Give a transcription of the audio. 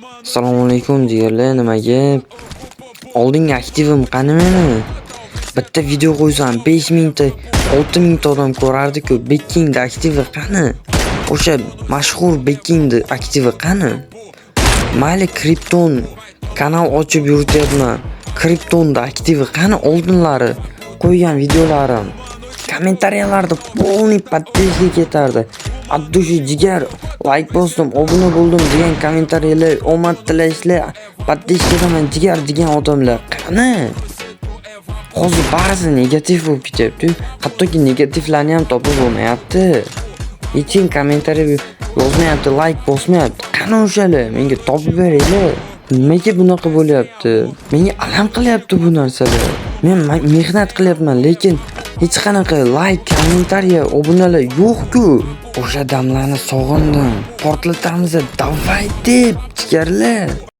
Assalomu alaykum, jigarlar, nima gap? Oldingi aktivim qani meni? Bitta video qo'ysam 5 mingta, 6 mingta odam ko'rardi-ku. Bekingni aktivi qani? O'sha mashhur Bekingni aktivi qani? Mayli, kripton kanal ochib yurityapman. Kriptonni aktivi qani oldinlari qo'ygan videolarim? Kommentariyalarda полный поддержка ketardi. От души jigar, layk bosdim, obuna bo'ldim degan kommentariyalar, omad tilashlar, поддержка daman jigar degan odamlar qani? Hozir barisi negativ bo'lib ketyapti. Hattoki negativlarni ham topib bo'lmayapti. Hech kim kommentariy yozmayapti, layk bosmayapti. Qani o'shalar? Menga topib beringlar. Nimaga bunaqa bo'lyapti? Menga alam qilyapti bu narsalar. Men mehnat qilyapman, lekin hech qanaqa layk, kommentariya, obunalar yo'q-ku. O'sha damlarni sog'indim. Portlatamiz, давай deb, jigarlar.